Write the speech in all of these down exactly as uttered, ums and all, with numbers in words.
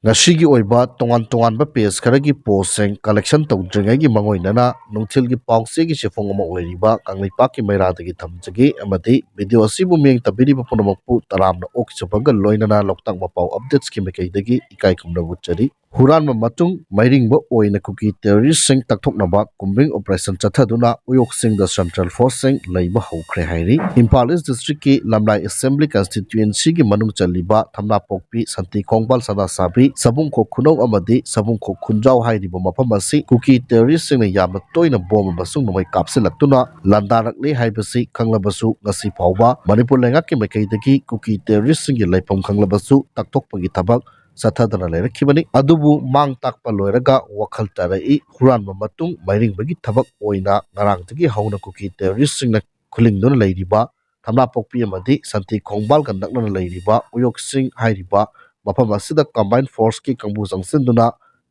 ꯉꯁꯤꯒꯤ ꯑꯣꯏꯕ ꯇꯣꯉꯥꯟ ꯇꯣꯉꯥꯟꯕ ꯄꯦꯖ ꯈꯔꯒꯤ ꯄꯣꯁꯁꯤꯡ ꯀꯂꯦꯛꯁꯟ ꯇꯧꯗ꯭ꯔꯤꯉꯩꯒꯤ ꯃꯥꯡꯑꯣꯏꯅꯅ ꯅꯨꯡꯊꯤꯜꯒꯤ ꯄꯥꯎꯆꯦꯒꯤ ꯁꯦꯐꯣꯡ ꯑꯃ ꯑꯣꯏꯔꯤꯕ ꯀꯪꯂꯩꯄꯥꯛꯀꯤ ꯃꯩꯔꯥꯗꯒꯤ ꯊꯝꯖꯒꯦ, ꯑꯃꯗꯤ ꯚꯤꯗꯤꯑꯣ ꯑꯁꯤꯕꯨ ꯃꯤꯠꯌꯦꯡ ꯇꯝꯕꯤꯔꯤꯕ ꯄꯨꯝꯅꯃꯛꯄꯨ ꯇꯔꯥꯝꯅ ꯑꯣꯛꯆꯕꯒ ꯂꯣꯏꯅꯅ ꯂꯣꯛꯇꯥꯛ ꯃꯄꯥꯎ ꯑꯞꯗꯦꯠꯁꯀꯤ ꯃꯥꯏꯀꯩꯗꯒꯤ ꯏꯀꯥꯏ ꯈꯨꯝꯅꯕ ꯎꯠꯆꯔꯤ꯫ ꯍꯨꯔꯥꯟꯕ ꯃꯇꯨꯡ ꯃꯩꯔꯤꯡꯕ ꯑꯣꯏꯅ ꯀꯨꯀꯤ ꯇꯦꯔꯣꯔꯤꯁꯁꯤꯡ ꯇꯛꯊꯣꯛꯅꯕ ꯀꯨꯝꯕꯤꯡ ꯑꯣꯄꯔꯦꯁꯟ ꯆꯠꯊꯗꯨꯅ ꯎꯌꯣꯛꯁꯤꯡꯗ ꯁꯦꯟꯇ꯭ꯔꯦꯜ ꯐꯣꯔꯁꯁꯤꯡ ꯂꯩꯕ ꯍꯧꯈ꯭ꯔꯦ ꯍꯥꯏꯔꯤ꯫ ꯏꯝꯐꯥꯜ ꯏꯁ ꯗꯤꯁꯇ꯭ꯔꯤꯛꯀꯤ ꯂꯝꯂꯥꯏ ꯑꯦꯁꯦꯝꯕ꯭ꯂꯤ ꯀꯟꯁꯇꯤꯇ꯭ꯌꯨꯑꯦꯟꯁꯤꯒꯤ ꯃꯅꯨꯡ ꯆꯜꯂꯤꯕ ꯊꯝꯅꯥꯄꯣꯛꯄꯤ, ꯁꯟꯇꯤ ꯈꯣꯡꯕꯥꯜ, ꯁꯅꯥꯁꯥꯕꯤ, ꯁꯕꯨꯡꯈꯣꯛ ꯈꯨꯅꯧ ꯑꯃꯗꯤ ꯁꯕꯨꯡꯈꯣꯛ ꯈꯨꯟꯖꯥꯎ ꯍꯥꯏꯔꯤꯕ ꯃꯐꯝ ꯑꯁꯤ ꯀꯨꯀꯤ ꯇꯦꯔꯣꯔꯤꯁꯁꯤꯡꯅ ꯌꯥꯝꯅ ꯇꯣꯏꯅ ꯕꯣꯝ ꯑꯃꯁꯨꯡ ꯅꯣꯡꯃꯩ ꯀꯥꯞꯁꯤꯜꯂꯛꯇꯨꯅ ꯂꯥꯟꯗꯥꯔꯛꯂꯦ ꯍꯥꯏꯕꯁꯤ ꯈꯪꯂꯕꯁꯨ, ꯉꯁꯤ ꯐꯥꯎꯕ ꯃꯅꯤꯄꯨꯔ ꯂꯩꯉꯥꯛꯀꯤ ꯃꯥꯏꯀꯩꯗꯒꯤ ꯀꯨꯀꯤ ꯇꯦꯔꯣꯔꯤꯁꯁꯤꯡꯒꯤ ꯂꯩꯐꯝ ꯈꯪꯂꯕꯁꯨ ꯇꯛꯊꯣꯛꯄꯒꯤ ꯊꯕꯛ ꯆꯠꯊꯗꯅ ꯂꯩꯔꯛꯈꯤꯕꯅꯤ꯫ ꯑꯗꯨꯕꯨ ꯃꯥꯡ ꯇꯥꯛꯄ ꯂꯣꯏꯔꯒ ꯋꯥꯈꯜ ꯇꯥꯔꯛꯏ꯫ ꯍꯨꯔꯥꯟꯕ ꯃꯇꯨꯡ ꯃꯩꯔꯤꯡꯕꯒꯤ ꯊꯕꯛ ꯑꯣꯏꯅ ꯉꯔꯥꯡꯗꯒꯤ ꯍꯧꯅ ꯀꯨꯀꯤ ꯇꯦꯔꯣꯔꯤꯁꯁꯤꯡꯅ ꯈꯨꯂꯤꯡꯗꯨꯅ ꯂꯩꯔꯤꯕ ꯊꯝꯅꯥꯄꯣꯛꯄꯤ ꯑꯃꯗꯤ ꯁꯟꯇꯤ ꯈꯣꯡꯕꯥꯜꯒ ꯅꯛꯅꯅ ꯂꯩꯔꯤꯕ ꯎꯌꯣꯛꯁꯤꯡ ꯍꯥꯏꯔꯤꯕ ꯃꯐꯝ ꯑꯁꯤꯗ ꯀꯝꯕꯥꯏꯟ ꯐꯣꯔꯁꯀꯤ ꯀꯥꯡꯕꯨ ꯆꯪꯁꯤꯟꯗꯨꯅ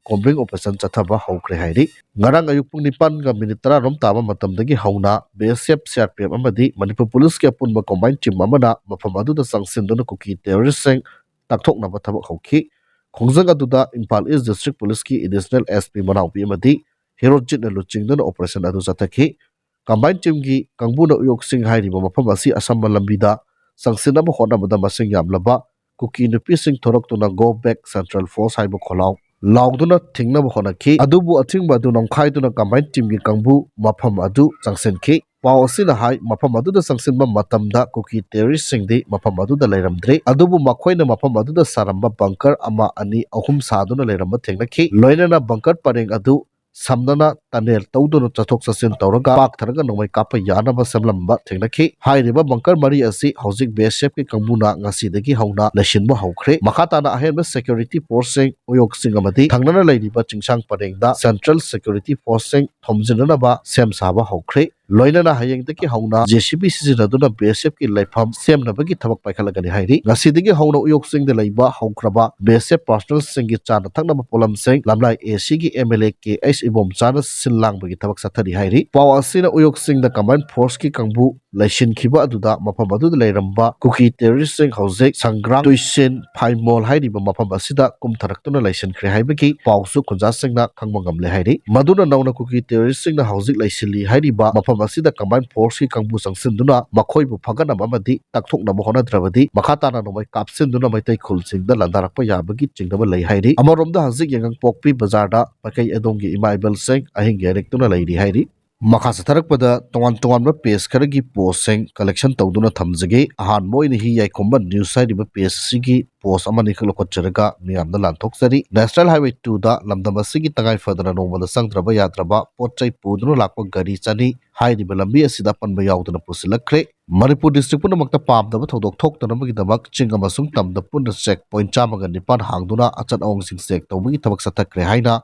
ꯀꯣꯝꯕꯤꯡ ꯑꯣꯄꯔꯦꯁꯟ ꯆꯠꯊꯕ ꯍꯧꯈ꯭ꯔꯦ ꯍꯥꯏꯔꯤ꯫ ꯉꯔꯥꯡ ꯑꯌꯨꯛ ꯄꯨꯡ ꯅꯤꯄꯥꯟꯒ ꯃꯤꯅꯤꯠ ꯇꯔꯥꯔꯣꯝ ꯇꯥꯕ ꯃꯇꯝꯗꯒꯤ ꯍꯧꯅ B S F, C R P F ꯑꯃꯗꯤ ꯃꯅꯤꯄꯨꯔ ꯄꯨꯂꯤꯁꯀꯤ ꯑꯄꯨꯟꯕ ꯀꯣꯝꯕꯥꯏꯟ ꯇꯤꯝ ꯑꯃꯅ ꯃꯐꯝ ꯑꯗꯨꯗ ꯆꯪꯁꯤꯟꯗꯨꯅ ꯀꯨꯀꯤ ꯇꯦꯔꯣꯔꯤꯁꯁꯤꯡ ꯇꯛꯊꯣꯛꯅꯕ ꯊꯕꯛ ꯍꯧꯈꯤ꯫ ꯈꯣꯡꯖꯪ ꯑꯗꯨꯗ ꯏꯝꯐꯥꯜ ꯏꯁ ꯗꯤꯁꯇ꯭ꯔꯤꯛ ꯄꯨꯂꯤꯁꯀꯤ ꯑꯦꯗꯤꯁꯅꯦꯜ ꯑꯦꯁ ꯄꯤ ꯃꯅꯥꯎꯄꯤ ꯑꯃꯗꯤ ꯍꯦꯔꯣꯖꯤꯠꯅ ꯂꯨꯆꯤꯡꯗꯨꯅ ꯑꯣꯄꯔꯦꯁꯟ ꯑꯗꯨ ꯆꯠꯊꯈꯤ꯫ ꯀꯝꯕꯥꯏꯟ ꯇꯤꯝꯒꯤ ꯀꯥꯡꯕꯨꯅ ꯎꯌꯣꯛꯁꯤꯡ ꯍꯥꯏꯔꯤꯕ ꯃꯐꯝ ꯑꯁꯤ ꯑꯁꯝꯕ ꯂꯝꯕꯤꯗ ꯆꯪꯁꯤꯟꯅꯕ ꯍꯣꯠꯅꯕꯗ ꯃꯁꯤꯡ ꯌꯥꯝꯂꯕ ꯀꯨꯀꯤ ꯅꯨꯄꯤꯁꯤꯡ ꯊꯣꯔꯛꯇꯨꯅ "Go back, Central Force" ꯍꯥꯏꯕ ꯈꯣꯜꯂꯥꯎ ꯂꯥꯎꯗꯨꯅ ꯊꯤꯡꯅꯕ ꯍꯣꯠꯅꯈꯤ꯫ ꯑꯗꯨꯕꯨ ꯑꯊꯤꯡꯕ ꯑꯗꯨ ꯅꯝꯈꯥꯏꯗꯨꯅ ꯀꯝꯕꯥꯏꯟ ꯇꯤꯝꯒꯤ ꯀꯥꯡꯕꯨ ꯃꯐꯝ ꯑꯗꯨ ꯆꯪꯁꯤꯟꯈꯤ꯫ ꯄꯥꯎ ꯑꯁꯤꯅ ꯍꯥꯏ, ꯃꯐꯝ ꯑꯗꯨꯗ ꯆꯪꯁꯤꯟꯕ ꯃꯇꯝꯗ ꯀꯨꯀꯤ ꯇꯦꯔꯣꯔꯤꯁꯁꯤꯡꯗꯤ ꯃꯐꯝ ꯑꯗꯨꯗ ꯂꯩꯔꯝꯗ꯭ꯔꯦ꯫ ꯑꯗꯨꯕꯨ ꯃꯈꯣꯏꯅ ꯃꯐꯝ ꯑꯗꯨꯗ ꯁꯥꯔꯝꯕ ꯕꯪꯀꯔ ꯑꯃ, ꯑꯅꯤ, ꯑꯍꯨꯝ ꯁꯥꯗꯨꯅ ꯂꯩꯔꯝꯕ ꯊꯦꯡꯅꯈꯤ꯫ ꯂꯣꯏꯅꯅ ꯕꯪꯀꯔ ꯄꯔꯦꯡ ꯑꯗꯨ ꯁꯝꯅꯅ ꯇꯅꯦꯜ ꯇꯧꯗꯨꯅ ꯆꯠꯊꯣꯛ ꯆꯠꯁꯤꯟ ꯇꯧꯔꯒ ꯄꯥꯛꯊꯔꯒ ꯅꯣꯡꯃꯩ ꯀꯥꯞꯄ ꯌꯥꯅꯕ ꯁꯦꯝꯂꯝꯕ ꯊꯦꯡꯅꯈꯤ꯫ ꯍꯥꯏꯔꯤꯕ ꯕꯪꯀꯔ ꯃꯔꯤ ꯑꯁꯤ ꯍꯧꯖꯤꯛ ꯕꯤ ꯑꯦꯁ ꯑꯦꯐꯀꯤ ꯀꯥꯡꯕꯨꯅ ꯉꯁꯤꯗꯒꯤ ꯍꯧꯅ ꯂꯩꯁꯤꯟꯕ ꯍꯧꯈ꯭ꯔꯦ꯫ ꯃꯈꯥ ꯇꯥꯅ ꯑꯍꯦꯟꯕ ꯁꯦꯀ꯭ꯌꯨꯔꯤꯇꯤ ꯐꯣꯔꯁꯁꯤꯡ, ꯎꯌꯣꯛꯁꯤꯡ ꯑꯃꯗꯤ ꯊꯪꯅꯅ ꯂꯩꯔꯤꯕ ꯆꯤꯡꯁꯥꯡ ꯄꯔꯦꯡꯗ ꯁꯦꯟꯇ꯭ꯔꯦꯜ ꯁꯦꯀ꯭ꯌꯨꯔꯤꯇꯤ ꯐꯣꯔꯁꯁꯤꯡ ꯊꯣꯝꯖꯤꯟꯅꯅꯕ ꯁꯦꯝ ꯁꯥꯕ ꯍꯧꯈ꯭ꯔꯦ꯫ ꯂꯣꯏꯅꯅ ꯍꯌꯦꯡꯗꯒꯤ ꯍꯧꯅ JCB ꯁꯤꯖꯤꯟꯅꯗꯨꯅ BSF ꯀꯤ ꯂꯩꯐꯝ ꯁꯦꯝꯅꯕꯒꯤ ꯊꯕꯛ ꯄꯥꯏꯈꯠꯂꯒꯅꯤ ꯍꯥꯏꯔꯤ꯫ ꯉꯁꯤꯗꯒꯤ ꯍꯧꯅ ꯎꯌꯣꯛ ꯆꯤꯡꯗ ꯂꯩꯕ ꯍꯧꯈ꯭ꯔꯕ BSF personnel ꯁꯤꯡꯒꯤ ꯆꯥꯅ ꯊꯛꯅꯕ ꯄꯣꯠꯂꯝꯁꯤꯡ ꯂꯝꯂꯥꯏ AC ꯒꯤ MLA ꯀꯦ ꯑꯩꯆ ꯏꯕꯣꯝꯆꯥꯅ ꯁꯤꯜ ꯂꯥꯡꯕꯒꯤ ꯊꯕꯛ ꯆꯠꯊꯔꯤ ꯍꯥꯏꯔꯤ꯫ ꯄꯥꯎ ꯑꯁꯤꯅ ꯎꯌꯣꯛ ꯆꯤꯡꯗ combined force ꯀꯤ ꯀꯥꯡꯕꯨ ꯂꯩꯁꯤꯟꯈꯤꯕ ꯑꯗꯨꯗ ꯃꯐꯝ ꯑꯗꯨꯗ ꯂꯩꯔꯝꯕ ꯀꯨꯀꯤ terrorist ꯁꯤꯡ ꯍꯧꯖꯤꯛ ꯁꯪꯒ꯭ꯔꯥꯡ ꯇꯨꯏꯁꯦꯟ ꯐꯥꯏꯃꯣꯜ ꯍꯥꯏꯔꯤꯕ ꯃꯐꯝ ꯑꯁꯤꯗ ꯀꯨꯝꯊꯔꯛꯇꯨꯅ ꯂꯩꯁꯤꯟꯈ꯭ꯔꯦ ꯍꯥꯏꯕꯒꯤ ꯄꯥꯎꯁꯨ ꯈꯨꯟꯖꯥꯁꯤꯡꯅ ꯈꯪꯕ ꯉꯝꯂꯦ ꯍꯥꯏꯔꯤ꯫ ꯃꯗꯨꯅ ꯅꯧꯅ ꯀꯨꯀꯤ terrorist ꯁꯤꯡꯅ ꯍꯧꯖꯤꯛ ꯂꯩꯁꯤꯜꯂꯤ ꯍꯥꯏꯔꯤꯕ ꯃꯐꯝ ꯑꯁꯤꯗ combined force ꯀꯤ ꯀꯥꯡꯕꯨ ꯆꯪꯁꯤꯟꯗꯨꯅ ꯃꯈꯣꯏꯕꯨ ꯐꯒꯠꯅꯕ ꯑꯃꯗꯤ ꯇꯛꯊꯣꯛꯅꯕ ꯍꯣꯠꯅꯗ꯭ꯔꯕꯗꯤ ꯃꯈꯥ ꯇꯥꯅ ꯅꯣꯡꯃꯩ ꯀꯥꯞꯁꯤꯟꯗꯨꯅ ꯃꯩꯇꯩ ꯈꯨꯜꯁꯤꯡꯗ ꯂꯥꯟꯗꯥꯔꯛꯄ ꯌꯥꯕꯒꯤ ꯆꯤꯡꯅꯕ ꯂꯩ ꯍꯥꯏꯔꯤ꯫ ꯑꯃꯔꯣꯝꯗ ꯍꯧꯖꯤꯛ ꯌꯥꯏꯉꯪꯄꯣꯛꯄꯤ ꯕꯖꯥꯔꯗ ꯃꯥꯏꯀꯩ ꯑꯗꯣꯝꯒꯤ ꯏꯃꯥ ꯏꯕꯦꯜꯁꯤꯡ ꯑꯍꯤꯡ ꯌꯥꯏꯔꯦꯛꯇꯨꯅ ꯂꯩꯔꯤ ꯍꯥꯏꯔꯤ꯫ ꯃꯈꯥ ꯆꯠꯊꯔꯛꯄꯗ ꯇꯣꯉꯥꯟ ꯇꯣꯉꯥꯟꯕ page ꯈꯔꯒꯤ post ꯁꯤꯡ collection ꯇꯧꯗꯨꯅ ꯊꯝꯖꯒꯦ꯫ ꯑꯍꯥꯟꯕ ꯑꯣꯏꯅ ꯍꯤ ꯌꯥꯏꯈꯣꯝꯕ news ꯍꯥꯏꯔꯤꯕ page ꯑꯁꯤꯒꯤ post ꯑꯃꯅꯤꯈꯛ ꯂꯧꯈꯠꯆꯔꯒ ꯃꯤꯌꯥꯝꯗ ꯂꯥꯟꯊꯣꯛꯆꯔꯤ꯫ National Highway two ꯗ ꯂꯝꯗꯝ ꯑꯁꯤꯒꯤ ꯇꯉꯥꯏ ꯐꯗꯅ ꯅꯣꯡꯃꯗ ꯆꯪꯗ꯭ꯔꯕ ꯌꯥꯗ꯭ꯔꯕ ꯄꯣꯠ ꯆꯩ ꯄꯨꯗꯨꯅ ꯂꯥꯛꯄ ꯒꯥꯔꯤ ꯆꯅꯤ ꯍꯥꯏꯔꯤꯕ ꯂꯝꯕꯤ ꯑꯁꯤꯗ ꯑꯄꯟꯕ ꯌꯥꯎꯗꯅ ꯄꯨꯁꯤꯜꯂꯛꯈ꯭ꯔꯦ꯫ ꯃꯅꯤꯄꯨꯔ district ꯄꯨꯝꯅꯃꯛꯇ ꯄꯥꯝꯗꯕ ꯊꯧꯗꯣꯛ ꯊꯣꯛꯇꯅꯕꯒꯤꯗꯃꯛ ꯆꯤꯡ ꯑꯃꯁꯨꯡ ꯇꯝꯗ ꯄꯨꯟꯅ check point ꯆꯥꯝꯃꯒ ꯅꯤꯄꯥꯟ ꯍꯥꯡꯗꯨꯅ ꯑꯆꯠ ꯑꯋꯣꯡꯁꯤꯡ check ꯇꯧꯕꯒꯤ ꯊꯕꯛ ꯆꯠꯊꯈ꯭ꯔꯦ ꯍꯥꯏꯅ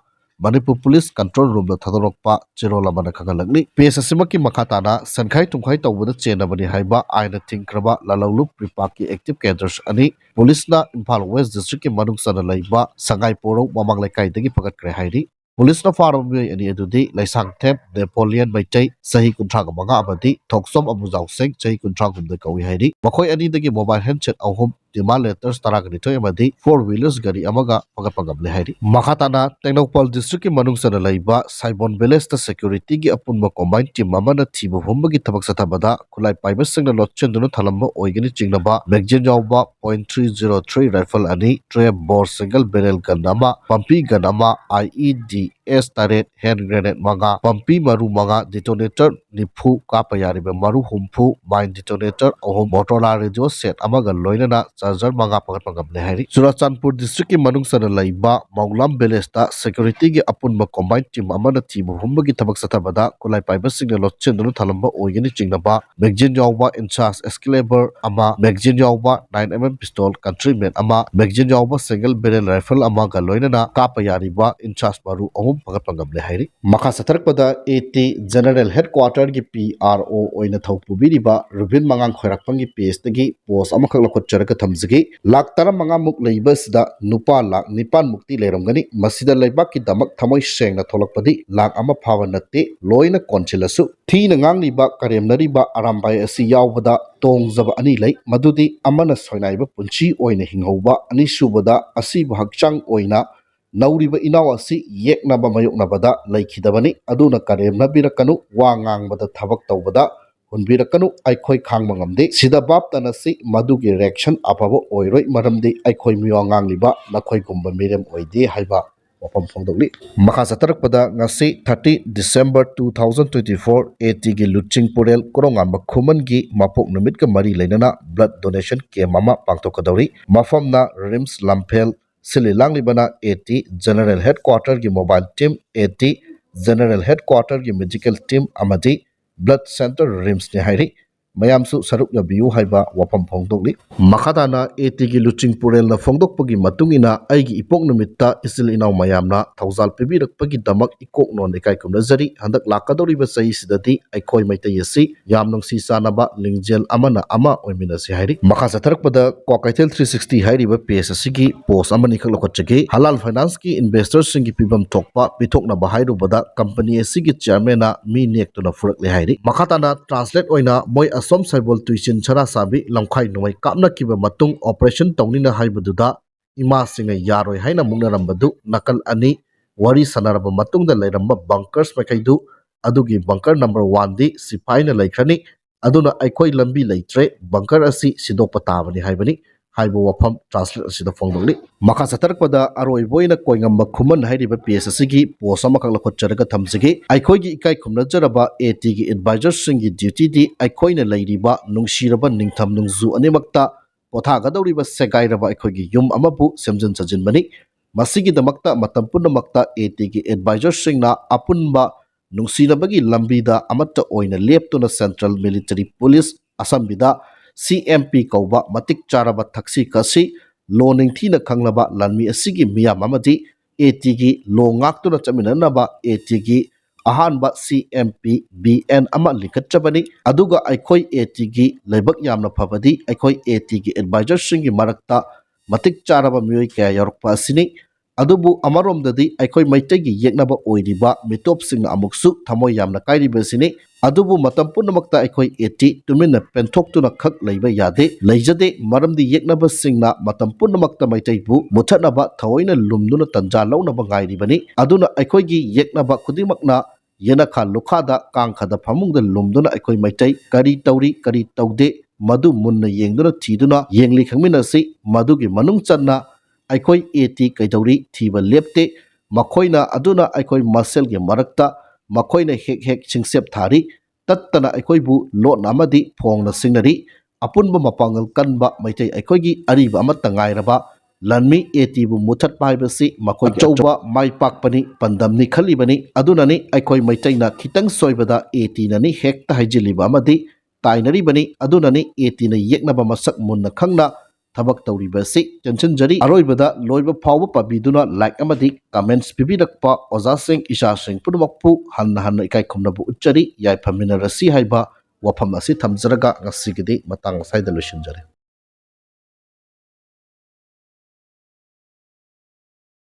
ꯃꯅꯤꯄꯨꯔ police control room ꯗ ꯊꯥꯗꯣꯔꯛꯄ ꯆꯦꯔꯣꯜ ꯑꯃꯅ ꯈꯪꯍꯜꯂꯛꯂꯤ꯫ Page ꯑꯁꯤꯃꯛꯀꯤ ꯃꯈꯥ ꯇꯥꯅ ꯁꯦꯟꯈꯥꯏ ꯊꯨꯝꯈꯥꯏ ꯇꯧꯕꯗ ꯆꯦꯟꯅꯕꯅꯤ ꯍꯥꯏꯕ ꯑꯥꯏꯟꯅ ꯊꯤꯡꯈ꯭ꯔꯕ ꯂꯥꯂꯧꯂꯨꯞ ꯔꯤꯄꯥꯛꯀꯤ active cadres ꯑꯅꯤ police ꯅ ꯏꯝꯐꯥꯜ West district ꯀꯤ ꯃꯅꯨꯡ ꯆꯟꯅ ꯂꯩꯕ ꯁꯉꯥꯏ ꯄꯣꯔꯧ ꯃꯃꯥꯡ ꯂꯩꯀꯥꯏꯗꯒꯤ ꯐꯒꯠꯈ꯭ꯔꯦ ꯍꯥꯏꯔꯤ꯫ Police ꯅ ꯐꯥꯔꯕ ꯃꯤꯑꯣꯏ ꯑꯅꯤ ꯑꯗꯨꯗꯤ ꯂꯩꯁꯥꯡꯊꯦꯝ ꯅꯦꯄꯣꯂꯤꯌꯟ ꯃꯩꯇꯩ, ꯆꯍꯤ ꯀꯨꯟꯊ꯭ꯔꯥꯒ ꯃꯉꯥ, ꯑꯃꯗꯤ ꯊꯣꯛꯆꯣꯝ ꯑꯃꯨꯖꯥꯎ ꯁꯤꯡ, ꯆꯍꯤ ꯀꯨꯟꯊ꯭ꯔꯥꯍꯨꯝꯗꯣꯏ ꯀꯧꯏ ꯍꯥꯏꯔꯤ꯫ ꯃꯈꯣꯏ ꯑꯅꯤꯗꯒꯤ mobile handset ꯑꯍꯨꯝ, demand letters ꯇꯔꯥꯒ ꯅꯤꯊꯣꯏ ꯑꯃꯗꯤ four wheelers ꯒꯥꯔꯤ ꯑꯃꯒ ꯐꯒꯠꯄ ꯉꯝꯂꯦ ꯍꯥꯏꯔꯤ꯫ ꯃꯈꯥ ꯇꯥꯅ ꯇꯦꯡꯅꯧꯄꯜ district ꯀꯤ ꯃꯅꯨꯡ ꯆꯟꯅ ꯂꯩꯕ ꯁꯥꯏꯕꯣꯟ village ꯇ security ꯒꯤ ꯑꯄꯨꯟꯕ combined team ꯑꯃꯅ ꯊꯤꯕ ꯍꯨꯝꯕꯒꯤ ꯊꯕꯛ ꯆꯠꯊꯕꯗ ꯈꯨꯠꯂꯥꯏ ꯄꯥꯏꯕꯁꯤꯡꯅ ꯂꯣꯠꯁꯤꯟꯗꯨꯅ ꯊꯝꯂꯝꯕ ꯑꯣꯏꯒꯅꯤ ꯆꯤꯡꯅꯕ magazine ꯌꯥꯎꯕ point three zero three rifle ꯑꯅꯤ, trap bore single barrel gun ꯑꯃ, ꯄꯝꯄꯤ gun ꯑꯃ, IEDs ꯇꯔꯦꯠ, hand grenade ꯃꯉꯥ, ꯄꯝꯄꯤ ꯃꯔꯨ ꯃꯉꯥ, detonator ꯅꯤꯐꯨ, ꯀꯥꯞꯄ ꯌꯥꯔꯤꯕ ꯃꯔꯨ ꯍꯨꯝꯐꯨ, mine detonator ꯑꯍꯨꯝ, Motorola radio set ꯑꯃꯒ ꯂꯣꯏꯅꯅ charger ꯃꯉꯥ ꯐꯒꯠꯄ ꯉꯝꯂꯦ ꯍꯥꯏꯔꯤ꯫ ꯆꯨꯔꯥꯆꯥꯟꯄꯨꯔ district ꯀꯤ ꯃꯅꯨꯡ ꯆꯟꯅ ꯂꯩꯕ ꯃꯧꯂꯥꯝ village ꯇ security ꯒꯤ ꯑꯄꯨꯟꯕ combined team ꯑꯃꯅ ꯊꯤꯕ ꯍꯨꯝꯕꯒꯤ ꯊꯕꯛ ꯆꯠꯊꯕꯗ ꯈꯨꯠꯂꯥꯏ ꯄꯥꯏꯕꯁꯤꯡꯅ ꯂꯣꯠꯁꯤꯟꯗꯨꯅ ꯊꯝꯂꯝꯕ ꯑꯣꯏꯒꯅꯤ ꯆꯤꯡꯅꯕ magazine ꯌꯥꯎꯕ INSAS Excalibur ꯑꯃ, magazine ꯌꯥꯎꯕ nine MM pistol Countryman ꯑꯃ, magazine ꯌꯥꯎꯕ single barrel rifle ꯑꯃꯒ ꯂꯣꯏꯅꯅ ꯀꯥꯞꯄ ꯌꯥꯔꯤꯕ INSAS ꯃꯔꯨ ꯑꯍꯨꯝ ꯐꯒꯠꯄ ꯉꯝꯂꯦ ꯍꯥꯏꯔꯤ꯫ ꯃꯈꯥ ꯆꯠꯊꯔꯛꯄꯗ AT General Headquarter ꯒꯤ PRO ꯑꯣꯏꯅ ꯊꯧ ꯄꯨꯕꯤꯔꯤꯕ ꯔꯨꯕꯤꯟ ꯃꯉꯥꯡ ꯈꯣꯏꯔꯥꯛꯄꯝꯒꯤ page ꯇꯒꯤ post ꯑꯃꯈꯛ ꯂꯧꯈꯠꯆꯔꯒ ꯊꯝꯖꯒꯦ꯫ ꯂꯥꯈ ꯇꯔꯥꯃꯉꯥ ꯃꯨꯛ ꯂꯩꯕ ꯑꯁꯤꯗ ꯅꯨꯄꯥ ꯂꯥꯈ ꯅꯤꯄꯥꯟ ꯃꯨꯛꯇꯤ ꯂꯩꯔꯝꯒꯅꯤ꯫ ꯃꯁꯤꯗ ꯂꯩꯕꯥꯛꯀꯤꯗꯃꯛ ꯊꯃꯣꯏ ꯁꯦꯡꯅ ꯊꯣꯛꯂꯛꯄꯗꯤ ꯂꯥꯈ ꯑꯃ ꯐꯥꯕ ꯅꯠꯇꯦ꯫ ꯂꯣꯏꯅ ꯀꯣꯟꯁꯤꯜꯂꯁꯨ ꯊꯤꯅ ꯉꯥꯡꯂꯤꯕ, ꯀꯔꯦꯝꯅꯔꯤꯕ ꯑꯔꯥꯝꯕꯥꯏ ꯑꯁꯤ ꯌꯥꯎꯕꯗ ꯇꯣꯡꯖꯕ ꯑꯅꯤ ꯂꯩ꯫ ꯃꯗꯨꯗꯤ ꯑꯃꯅ ꯁꯣꯏꯅꯥꯏꯕ ꯄꯨꯟꯁꯤ ꯑꯣꯏꯅ ꯍꯤꯡꯍꯧꯕ, ꯑꯅꯤꯁꯨꯕꯗ ꯑꯁꯤꯕ ꯍꯛꯆꯥꯡ ꯑꯣꯏꯅ ꯅꯧꯔꯤꯕ ꯏꯅꯥꯎ ꯑꯁꯤ ꯌꯦꯛꯅꯕ ꯃꯥꯌꯣꯛꯅꯕꯗ ꯂꯩꯈꯤꯗꯕꯅꯤ꯫ ꯑꯗꯨꯅ ꯀꯔꯦꯝꯅꯕꯤꯔꯛꯀꯅꯨ, ꯋꯥ ꯉꯥꯡꯕꯗ, ꯊꯕꯛ ꯇꯧꯕꯗ ꯍꯨꯟꯕꯤꯔꯛꯀꯅꯨ, ꯑꯩꯈꯣꯏ ꯈꯥꯡꯕ ꯉꯝꯗꯦ꯫ ꯁꯤꯗ ꯚꯥꯞ ꯇꯥꯅꯁꯤ, ꯃꯗꯨꯒꯤ reaction ꯑꯐꯕ ꯑꯣꯏꯔꯣꯏ, ꯃꯔꯝꯗꯤ ꯑꯩꯈꯣꯏ ꯃꯤꯋꯥ ꯉꯥꯡꯂꯤꯕ ꯅꯈꯣꯏꯒꯨꯝꯕ ꯃꯤꯔꯦꯝ ꯑꯣꯏꯗꯦ ꯍꯥꯏꯕ ꯋꯥꯐꯝ ꯐꯣꯡꯗꯣꯛꯂꯤ꯫ ꯃꯈꯥ ꯆꯠꯊꯔꯛꯄꯗ ꯉꯁꯤ thirty December two thousand twenty four AT ꯒꯤ ꯂꯨꯆꯤꯡ ꯄꯨꯔꯦꯜ ꯀꯣꯔꯣꯉꯥꯟꯕ ꯈꯨꯃꯟꯒꯤ ꯃꯄꯣꯛ ꯅꯨꯃꯤꯠꯀ ꯃꯔꯤ ꯂꯩꯅꯅ blood donation camp ꯑꯃ ꯄꯥꯡꯊꯣꯛꯀꯗꯧꯔꯤ꯫ ꯃꯐꯝꯅ RIMS ꯂꯝꯐꯦꯜ꯫ ꯁꯤꯜꯂꯤ ꯂꯥꯡꯂꯤꯕꯅ AT General Headquarter ꯒꯤ mobile team, AT General Headquarter ꯒꯤ medical team ꯑꯃꯗꯤ blood center RIMS ꯅꯤ ꯍꯥꯏꯔꯤ꯫ ꯃꯌꯥꯝꯁꯨ ꯁꯔꯨꯛ ꯌꯥꯕꯤꯌꯨ ꯍꯥꯏꯕ ꯋꯥꯐꯝ ꯐꯣꯡꯗꯣꯛꯂꯤ꯫ ꯃꯈꯥ ꯇꯥꯅ AT ꯒꯤ ꯂꯨꯆꯤꯡ ꯄꯨꯔꯦꯜꯅ ꯐꯣꯡꯗꯣꯛꯄꯒꯤ ꯃꯇꯨꯡ ꯏꯟꯅ, ꯑꯩꯒꯤ ꯏꯄꯣꯛ ꯅꯨꯃꯤꯠꯇ ꯏꯆꯤꯜ ꯏꯅꯥꯎ ꯃꯌꯥꯝꯅ ꯊꯧꯖꯥꯜ ꯄꯤꯕꯤꯔꯛꯄꯒꯤꯗꯃꯛ ꯏꯀꯣꯛ ꯅꯣꯟꯅ ꯏꯀꯥꯏ ꯈꯨꯝꯅꯖꯔꯤ꯫ ꯍꯟꯗꯛ ꯂꯥꯛꯀꯗꯧꯔꯤꯕ ꯆꯍꯤꯁꯤꯗꯗꯤ ꯑꯩꯈꯣꯏ ꯃꯩꯇꯩ ꯑꯁꯤ ꯌꯥꯝ ꯅꯨꯡꯁꯤ ꯆꯥꯟꯅꯕ, ꯂꯤꯡꯖꯦꯜ ꯑꯃꯅ ꯑꯃ ꯑꯣꯏꯃꯤꯟꯅꯁꯤ ꯍꯥꯏꯔꯤ꯫ ꯃꯈꯥ ꯆꯠꯊꯔꯛꯄꯗ ꯀ꯭ꯋꯥꯀꯩꯊꯦꯜ three sixty ꯍꯥꯏꯔꯤꯕ page ꯑꯁꯤꯒꯤ post ꯑꯃꯅꯤꯈꯛ ꯂꯧꯈꯠꯆꯒꯦ꯫ ꯍꯂꯥꯜ Finance ꯀꯤ investor ꯁꯤꯡꯒꯤ ꯄꯤꯐꯝ ꯊꯣꯛꯄ ꯄꯤꯊꯣꯛꯅꯕ ꯍꯥꯏꯔꯨꯕꯗ company ꯑꯁꯤꯒꯤ chairman ꯅ ꯃꯤ ꯅꯦꯛꯇꯨꯅ ꯐꯨꯔꯛꯂꯦ ꯍꯥꯏꯔꯤ꯫ ꯃꯈꯥ ꯇꯥꯅ translate ꯑꯣꯏꯅ, ꯃꯣꯏ ꯑꯁꯣꯝ ꯁꯩꯕꯣꯜ ꯇꯨꯏꯆꯤꯟ ꯁꯅꯥꯁꯥꯕꯤ ꯂꯝꯈꯥꯏ ꯅꯣꯡꯃꯩ ꯀꯥꯞꯅꯈꯤꯕ ꯃꯇꯨꯡ operation ꯇꯧꯅꯤꯅ ꯍꯥꯏꯕꯗꯨꯗ ꯏꯃꯥꯁꯤꯡꯅ ꯌꯥꯔꯣꯏ ꯍꯥꯏꯅ ꯃꯨꯛꯅꯔꯝꯕꯗꯨ ꯅꯥꯀꯜ ꯑꯅꯤ ꯋꯥꯔꯤ ꯁꯥꯟꯅꯔꯕ ꯃꯇꯨꯡꯗ ꯂꯩꯔꯝꯕ bunkers ꯃꯈꯩꯗꯨ, ꯑꯗꯨꯒꯤ bunker number one ꯗꯤ ꯁꯤꯐꯥꯏꯅ ꯂꯩꯈ꯭ꯔꯅꯤ, ꯑꯗꯨꯅ ꯑꯩꯈꯣꯏ ꯂꯝꯕꯤ ꯂꯩꯇ꯭ꯔꯦ, bunker ꯑꯁꯤ ꯁꯤꯗꯣꯛꯄ ꯇꯥꯕꯅꯤ ꯍꯥꯏꯕꯅꯤ ꯍꯥꯏꯕ ꯋꯥꯐꯝ translate ꯑꯁꯤꯗ ꯐꯣꯡꯗꯣꯛꯂꯤ꯫ ꯃꯈꯥ ꯆꯠꯊꯔꯛꯄꯗ ꯑꯔꯣꯏꯕ ꯑꯣꯏꯅ ꯀꯣꯏꯉꯝꯕ ꯈꯨꯃꯟ ꯍꯥꯏꯔꯤꯕ page ꯑꯁꯤꯒꯤ post ꯑꯃꯈꯛ ꯂꯧꯈꯠꯆꯔꯒ ꯊꯝꯖꯒꯦ꯫ ꯑꯩꯈꯣꯏꯒꯤ ꯏꯀꯥꯏ ꯈꯨꯝꯅꯖꯔꯕ AT ꯒꯤ advisor ꯁꯤꯡꯒꯤ duty ꯗꯤ ꯑꯩꯈꯣꯏꯅ ꯂꯩꯔꯤꯕ ꯅꯨꯡꯁꯤꯔꯕ ꯅꯤꯡꯊꯝ ꯅꯣꯡꯖꯨ ꯑꯅꯤꯃꯛꯇ ꯄꯣꯊꯥꯒꯗꯧꯔꯤꯕ ꯁꯦꯒꯥꯏꯔꯕ ꯑꯩꯈꯣꯏꯒꯤ ꯌꯨꯝ ꯑꯃꯕꯨ ꯁꯦꯝꯖꯤꯟ ꯁꯥꯖꯤꯟꯕꯅꯤ꯫ ꯃꯁꯤꯒꯤꯗꯃꯛꯇ ꯃꯇꯝ ꯄꯨꯝꯅꯃꯛꯇ AT ꯒꯤ advisor ꯁꯤꯡꯅ ꯑꯄꯨꯟꯕ ꯅꯨꯡꯁꯤꯅꯕꯒꯤ ꯂꯝꯕꯤꯗ ꯑꯃꯠꯇ ꯑꯣꯏꯅ ꯂꯦꯞꯇꯨꯅ Central Military Police ꯑꯁꯝꯕꯤꯗ CMP ꯀꯧꯕ ꯃꯇꯤꯛ ꯆꯥꯔꯕ ꯊꯛꯁꯤ ꯈꯥꯁꯤ, ꯂꯣ ꯅꯤꯡꯊꯤꯅ ꯈꯪꯂꯕ ꯂꯥꯟꯃꯤ ꯑꯁꯤꯒꯤ ꯃꯤꯌꯥꯝ ꯑꯃꯗꯤ ꯑꯦ ꯇꯤꯒꯤ ꯂꯣ ꯉꯥꯛꯇꯨꯅ ꯆꯠꯃꯤꯟꯅꯅꯕ ꯑꯦ ꯇꯤꯒꯤ ꯑꯍꯥꯟꯕ ꯁꯤ ꯑꯦꯝ ꯄꯤ ꯕꯤ ꯑꯦꯟ ꯑꯃ ꯂꯤꯡꯈꯠꯆꯕꯅꯤ꯫ ꯑꯗꯨꯒ ꯑꯩꯈꯣꯏ ꯑꯦ ꯇꯤꯒꯤ ꯂꯥꯏꯕꯛ ꯌꯥꯝꯅ ꯐꯕꯗꯤ ꯑꯩꯈꯣꯏ ꯑꯦ ꯇꯤꯒꯤ ꯑꯦꯗꯚꯥꯏꯖꯔꯁꯤꯡꯒꯤ ꯃꯔꯛꯇ ꯃꯇꯤꯛ ꯆꯥꯔꯕ ꯃꯤꯑꯣꯏ ꯀꯌꯥ ꯌꯥꯎꯔꯛꯄ ꯑꯁꯤꯅꯤ꯫ ꯑꯗꯨꯕꯨ ꯑꯃꯔꯣꯝꯗꯗꯤ ꯑꯩꯈꯣꯏ ꯃꯩꯇꯩꯒꯤ ꯌꯦꯛꯅꯕ ꯑꯣꯏꯔꯤꯕ ꯃꯤꯇꯣꯞꯁꯤꯡꯅ ꯑꯃꯨꯛꯁꯨ ꯊꯃꯣꯏ ꯌꯥꯝꯅ ꯀꯥꯏꯔꯤꯕ ꯑꯁꯤꯅꯤ꯫ ꯑꯗꯨꯕꯨ ꯃꯇꯝ ꯄꯨꯝꯅꯃꯛꯇ ꯑꯩꯈꯣꯏ ꯑꯦ ꯇꯤ ꯇꯨꯃꯤꯟꯅ ꯄꯦꯟꯊꯣꯛꯇꯨꯅ ꯈꯛ ꯂꯩꯕ ꯌꯥꯗꯦ, ꯂꯩꯖꯗꯦ꯫ ꯃꯔꯝꯗꯤ ꯌꯦꯛꯅꯕꯁꯤꯡꯅ ꯃꯇꯝ ꯄꯨꯝꯅꯃꯛꯇ ꯃꯩꯇꯩꯕꯨ ꯃꯨꯊꯠꯅꯕ ꯊꯑꯣꯏꯅ ꯂꯨꯝꯗꯨꯅ ꯇꯟꯖꯥ ꯂꯧꯅꯕ ꯉꯥꯏꯔꯤꯕꯅꯤ꯫ ꯑꯗꯨꯅ ꯑꯩꯈꯣꯏꯒꯤ ꯌꯦꯛꯅꯕ ꯈꯨꯗꯤꯡꯃꯛꯅ ꯌꯦꯅꯈꯥ ꯂꯨꯈꯥꯗ ꯀꯥꯡꯈꯗ ꯐꯃꯨꯡꯗ ꯂꯨꯝꯗꯨꯅ ꯑꯩꯈꯣꯏ ꯃꯩꯇꯩ ꯀꯔꯤ ꯇꯧꯔꯤ ꯀꯔꯤ ꯇꯧꯗꯦ ꯃꯗꯨ ꯃꯨꯟꯅ ꯌꯦꯡꯗꯨꯅ ꯊꯤꯗꯨꯅ ꯌꯦꯡꯂꯤ ꯈꯪꯃꯤꯟꯅꯁꯤ꯫ ꯃꯗꯨꯒꯤ ꯃꯅꯨꯡ ꯆꯟꯅ ꯑꯩꯈꯣꯏ ꯑꯦ ꯇꯤ ꯀꯩꯗꯧꯔꯤ ꯊꯤꯕ ꯂꯦꯞꯇꯦ꯫ ꯃꯈꯣꯏꯅ ꯑꯗꯨꯅ ꯑꯩꯈꯣꯏ ꯃꯁꯦꯜꯒꯤ ꯃꯔꯛꯇ ꯃꯈꯣꯏꯅ ꯍꯦꯛ ꯍꯦꯛ ꯁꯤꯡꯁꯦꯞ ꯊꯥꯔꯤ꯫ ꯇꯠꯇꯅ ꯑꯩꯈꯣꯏꯕꯨ ꯂꯣꯠꯅ ꯑꯃꯗꯤ ꯐꯣꯡꯅ ꯁꯤꯡꯅꯔꯤ꯫ ꯑꯄꯨꯟꯕ ꯃꯄꯥꯡꯒꯜ ꯀꯟꯕ ꯃꯩꯇꯩ ꯑꯩꯈꯣꯏꯒꯤ ꯑꯔꯤꯕ ꯑꯃꯠꯇ ꯉꯥꯏꯔꯕ ꯂꯥꯟꯃꯤ ꯑꯦ ꯇꯤꯕꯨ ꯃꯨꯊꯠꯄ ꯍꯥꯏꯕꯁꯤ ꯃꯈꯣꯏꯒꯤ ꯑꯆꯧꯕ ꯃꯥꯏ ꯄꯥꯛꯄꯅꯤ, ꯄꯥꯟꯗꯝꯅꯤ ꯈꯜꯂꯤꯕꯅꯤ꯫ ꯑꯗꯨꯅꯅꯤ ꯑꯩꯈꯣꯏ ꯃꯩꯇꯩꯅ ꯈꯤꯇꯪ ꯁꯣꯏꯕꯗ ꯑꯦ ꯇꯤꯅꯅꯤ ꯍꯦꯛꯇ ꯍꯥꯏꯖꯤꯜꯂꯤꯕ ꯑꯃꯗꯤ ꯇꯥꯏꯅꯔꯤꯕꯅꯤ꯫ ꯑꯗꯨꯅꯅꯤ ꯑꯦ ꯇꯤꯅ ꯌꯦꯛꯅꯕ ꯃꯁꯛ ꯃꯨꯟꯅ ꯈꯪꯅ ꯊꯕꯛ ꯇꯧꯔꯤꯕ ꯑꯁꯤ ꯇꯦꯟꯁꯤꯟꯖꯔꯤ꯫ ꯑꯔꯣꯏꯕꯗ ꯂꯣꯏꯕ ꯐꯥꯎꯕ ꯄꯥꯕꯤꯗꯨꯅ like ꯑꯃꯗꯤ comments ꯄꯤꯕꯤꯔꯛꯄ ꯑꯣꯖꯥꯁꯤꯡ, ꯏꯆꯥꯁꯤꯡ ꯄꯨꯝꯅꯃꯛꯄꯨ ꯍꯟꯅ ꯍꯟꯅ ꯏꯀꯥꯏ ꯈꯨꯝꯅꯕ ꯎꯠꯆꯔꯤ꯫ ꯌꯥꯏꯐꯃꯤꯟꯅꯔꯁꯤ ꯍꯥꯏꯕ ꯋꯥꯐꯝ ꯑꯁꯤ ꯊꯝꯖꯔꯒ ꯉꯁꯤꯒꯤꯗꯤ ꯃꯇꯥꯡ ꯑꯁ꯭ꯋꯥꯏꯗ ꯂꯣꯏꯁꯤꯟꯖꯔꯦ꯫